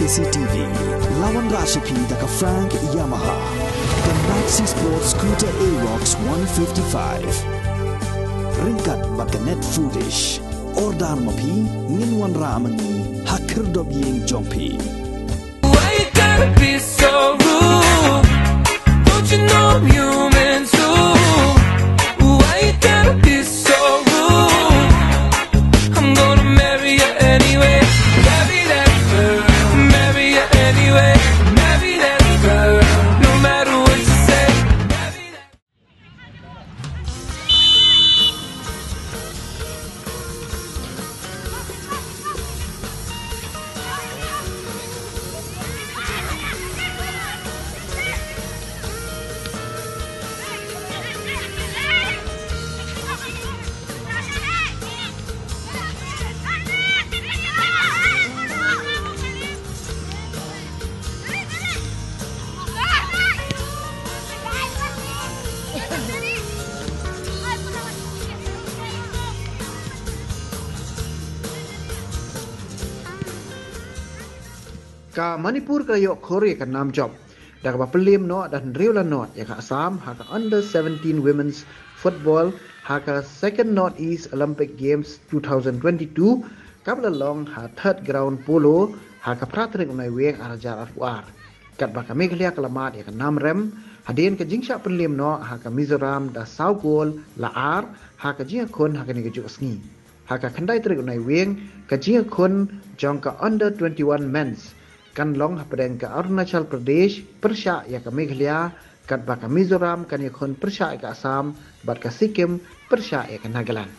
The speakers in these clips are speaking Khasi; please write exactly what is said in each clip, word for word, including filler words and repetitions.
C T V, la wanrah sha phi da ka Frank Yamaha. The Maxi Sport Scooter Aerox one fifty-five. Ryngkat bad ka Net Foodish. Order ma phi, ngin wanrah ma ngi ha khyrdop ïing jong phi. Why you gotta be so rude? Don't you know I'm human too? Why you gotta be so rude? I'm gonna marry you anyway. Marry that girl, marry you anyway. Marry that girl, no matter what you say. Marry that Ka Manipur ka la ïoh khur ïa ka nam jop da kaba pynliem noh da hynriew la not ïa ka Assam ha ka Under seventeen Women's Football ha ka Second North East Olympic Games two thousand twenty-two, kaba la long ha Third Ground Polo ha ka phra tarik u Naiwieng ar hajar arphew ar. Katba ka Meghalaya ka la mad ïa ka nam rem hadien ka jingshah pynliem noh ha ka Mizoram da saw gol la ar ha ka jingïakhun ha kane ka juh sngi. Ha ka khyndai tarik u Naiwieng, ka jingïakhun jong ka Under twenty-one Men's kan long hapdeng ka Arunachal Pradesh pyrshah ïa ka Meghalaya, katba ka Mizoram kan ïakhun pyrshah ïa ka Assam, bad ka Sikkim pyrshah ïa ka Nagaland.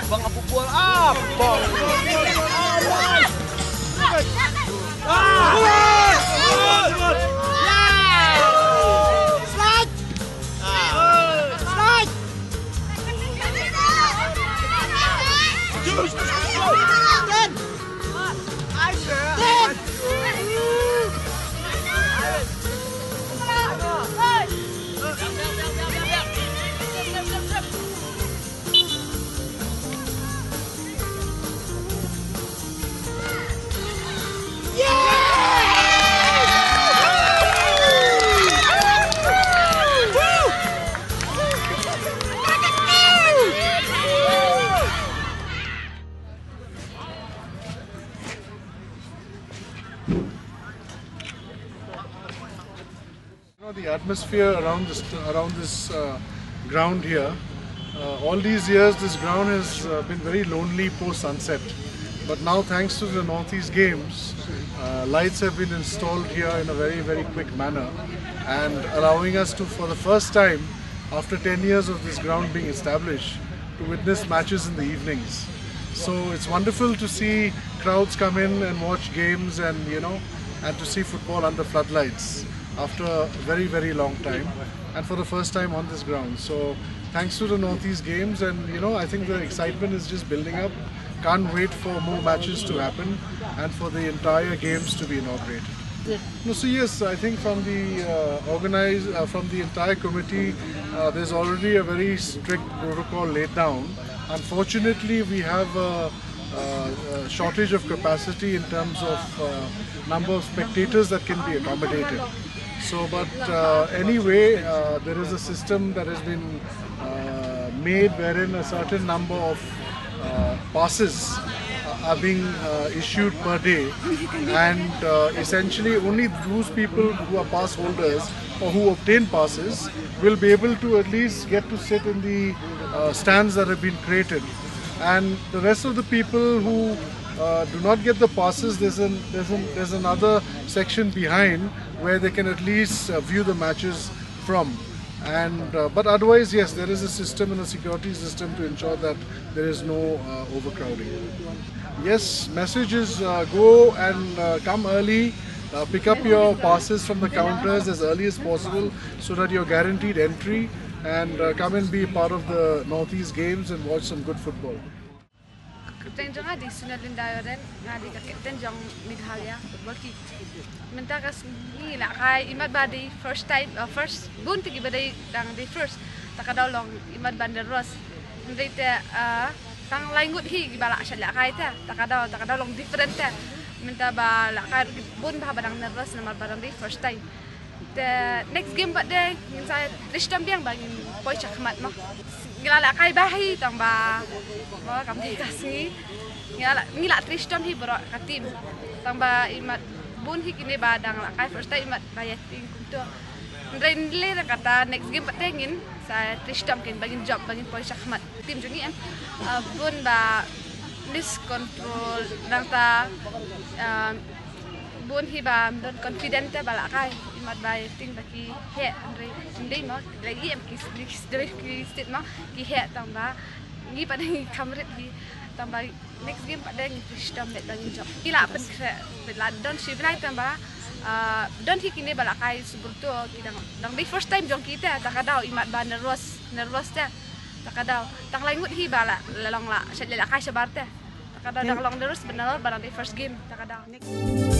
Bang, abu bual, ah, bang. Ah. Slide. Slide. Ten. You know, the atmosphere around this, around this, uh, ground here, uh, all these years, this ground has, uh, been very lonely post sunset. But now, thanks to the Northeast Games, uh, lights have been installed here in a very, very quick manner, and allowing us to, for the first time, after ten years of this ground being established, to witness matches in the evenings. So it's wonderful to see crowds come in and watch games and, you know, and to see football under floodlights after a very, very long time and for the first time on this ground. So thanks to the Northeast Games, and, you know, I think the excitement is just building up. Can't wait for more matches to happen and for the entire games to be inaugurated. No, so yes, I think from the uh, organize uh, from the entire committee, uh, there's already a very strict protocol laid down. Unfortunately, we have a, a, a shortage of capacity in terms of uh, number of spectators that can be accommodated. So, but uh, anyway, uh, there is a system that has been uh, made wherein a certain number of uh, passes uh, are being uh, issued per day, and uh, essentially only those people who are pass holders or who obtain passes will be able to at least get to sit in the uh, stands that have been created. And the rest of the people who uh, do not get the passes, there's, an, there's, an, there's another section behind where they can at least uh, view the matches from. And uh, but otherwise, yes, there is a system and a security system to ensure that there is no uh, overcrowding. Yes, message is uh, go and uh, come early, uh, pick up your passes from the counters as early as possible so that you're guaranteed entry, and uh, come and be part of the Northeast Games and watch some good football. Kapten jong nga dei Sunil Linda Yoren, nga dei ka kapten jong Meghalaya football team. Mynta ka sngi la kai imat ba dei first time, uh, first bun te kiba dei dang dei first. Ta ka daw long imat ba nervous. Hynrei te uh, tang lai ngut hi kiba la sha la kai te. Ta ka daw, ta ka daw long different te. Mynta ba la kai bun ba ba dang nervous namar ba dang dei first time. Te next game pat de ngin sa trei shitom biang ba ngin poi shakhmat mo. Ngi la la kai ba hi tang ba mo kam dei ka sngi. Ngi la ngi la trei shitom hi baroh ka team. Tang ba imat bun hi kine ba dang la kai first time imat ba ya ting kumto. Hynrei le kata next game pat de ngin sa trei shitom kin ba ngin jop ba ngin poi shakhmat. Team jong ngi em uh, bun ba miscontrol nangta uh, bun hi ba don confident te ba la kai imat ba ting ba ki heh hynrei hynrei mo lagi em ki ki state mo ki heh tang ba ngi pat ngi kamrit hi tang ba next game pat dang trei shitom bet ba ngi jop ki la pen kre bet la don shi bnai tang ba uh, don hi kine ba la kai subur to ki dang dang dei first time jong ki te ta ka daw imat ba nervous nervous te ta ka daw tang lai ngut hi ba la long la shat la kai shabar te ta ka daw dang long nervous ba nervous ba dang dei first game ta ka daw next